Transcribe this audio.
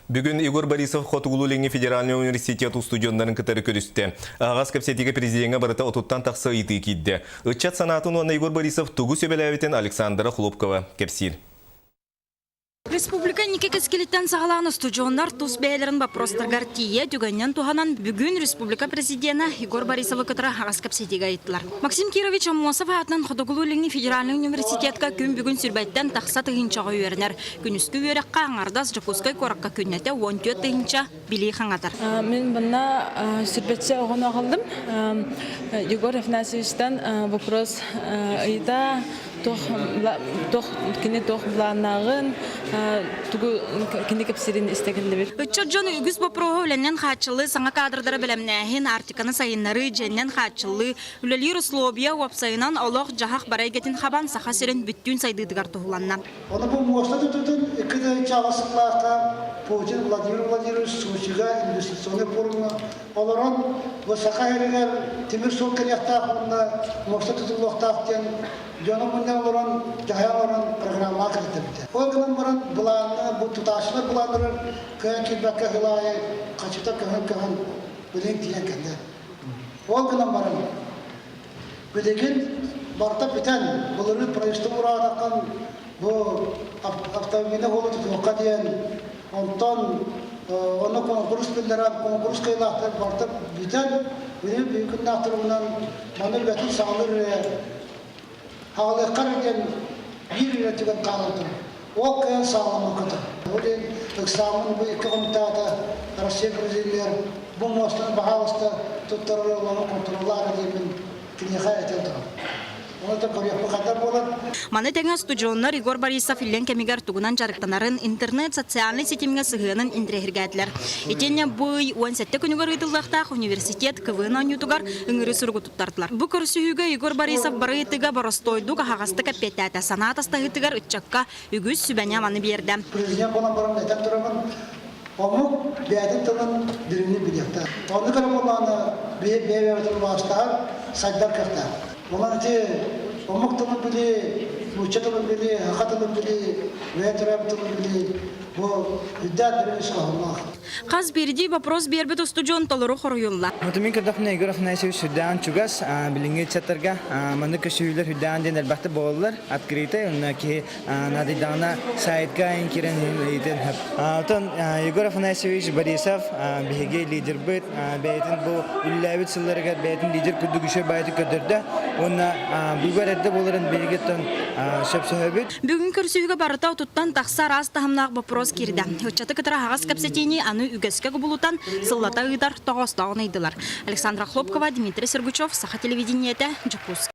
Бүгүн Егор Борисов Хотугулуу-Илиҥҥи федеральнай университет устудьуоннарын кытары көрүстэ. Аһаҕас кэпсэтиигэ президеҥҥэ барыта отуттан тахса ыйытыы киирдэ. Ыччат санаатын уонна Егор Борисов тугу сүбэлээбитин Александра Хлопкова кэпсиир. Республика инники кэскилиттэн саҕалаан устудьуоннар тус бэйэлэрин боппуруостарыгар тиийэ түгэнинэн туһанан бүгүн республика президенэ Егор Борисовы кытары аһаҕас кэпсэтиигэ ыйыттылар. Максим Кирович Аммосов аатынан Хотугулуу-Илиҥҥи федеральнай университетка күн бүгүн сүүрбэттэн тахса тыһыынчаҕа үөрэнэр. Күнүскү үөрэххэ аҥардас Дьокуускай куоракка күннэтэ 14 тыһыынча билии хаҥатар. Мин манна сүүрбэччэ оҕону аҕаллым. Егор Афанасьевичтан вопрос ыйыта туох туох кини туох былааннааҕын тугу кини кэпсиирин истэ кэллибит. Ыччат дьон үгүс боппуруоһу үлэнэн хааччыллыы, саҥа кадрдары бэлэмнээһин, Арктиканы сайыннарыы, дьиэннэн хааччыллыы, үлэлиир условия, уопсайынан олох-дьаһах бары эйгэтин хабан Саха сирин бүттүүн сайдыытыгар туһуланна. Ону бу муоста тутуутун 2 000 сыллаахха Путин Владимир Владимирович Сочига инвестиционнай форумҥа олорон бу Саха сиригэр тимир суол кэлиэхтээх уонна муоста тутуллуохтаах диэн дьону мунньан олорон, дьаһайан олорон программаҕа кэлиттэбитэ. Ол гынан баран былааны, бу тутааччылар былааннарын кыайан киирбэккэ сыл аайы хачыта көһөн-көһөн билигин тиийэн кэллэ. Ол гынан баран Билигин барыта бүтэн, былырыын правительство ураатаххан бу автомобильнай суолу тутуохха диэн, онтон онно куонкурус биллэрэн, куонкурус кыайыылаахтар барыта бүтэн, билигин бүгүн күннээх туругунан маны үлэтин саҕалыыр эрэ хаалыахха эрэ диэн биир эрэ түгэн хаалан турар. Ол кыайан саҕаламмакка турар. Ол иһин ыксааммын бу икки хонуктааҕыта Россия президенигэр бу муостаны баһаалыста туттарар олоҕу хонтуруоллаары диэммин киниэхэ этэн турабын. Оны көрүөхпүт хайдах буолар. Маны тэҥэ устудьуоннар Егор Борисов иллэҥ кэмигэр тугунан дьарыктанарын интернет социальнай ситимҥэ сыһыанын интэриэһиргээтилэр. Итиэннэ бу ый 17 күнүгэр ыытыллыахтаах университет КВН оонньуутугар ыҥырыы суругу туттардылар. Бу көрсүһүүгэ Егор Борисов бары ыйытыыга боростуойдук аһаҕастык эппиэттээтэ. Санаа атастаһыытыгар ыччакка үгүс сүбэни-аманы биэрдэ. Президент буолан баран этэн турабын, омук бэйэтин тылын дириҥник билиэхтээх. Оннук эрэ буоллаҕына бэйэ-бэйэбитин убаастаһар, сайдар кыахтаах. Онон ити омук тылын билии, нуучча тылын билии, саха тылын билии, бэйэ төрөөбүт тылын билии бу үрдээх дириҥ ис хоһоонноох. Хас биирдии вопрос биэрбит устудьуон толору хоруйулла. Мин көрдөхпүнэ Егор Афанасьевич сүрдээҕин чугас, билиҥҥи ыччаттарга маннык көсүһүүлэр сүрдээҕин диэн элбэхтик буолаллар. Открытый, онно киһи наадыйдаҕына сайтка киирэн ыйытыан сөп. Оттон Егор Афанасьевич Борисов биһиги лидербыт, бэйэтин бу үлэлээбит сылларыгар бэйэтин лидер курдук үчүгэй баайытык көрдөрдө уонна быыбар эрдэ буоларын биһиги сөпсөһөбүт. Бүгүн көрсүһүүгэ барыта отуттан тахса араас таһымнаах боппуруос киирдэ. Ыччаты кытары аһаҕас кэпсэтиини аны үгэскэ кубулутан сыллата ыытар тоҕоостооҕун ыйдылар. Александра Хлопкова, Дмитрий Сергучев, Саха телевидениетэ, Дьокуускай.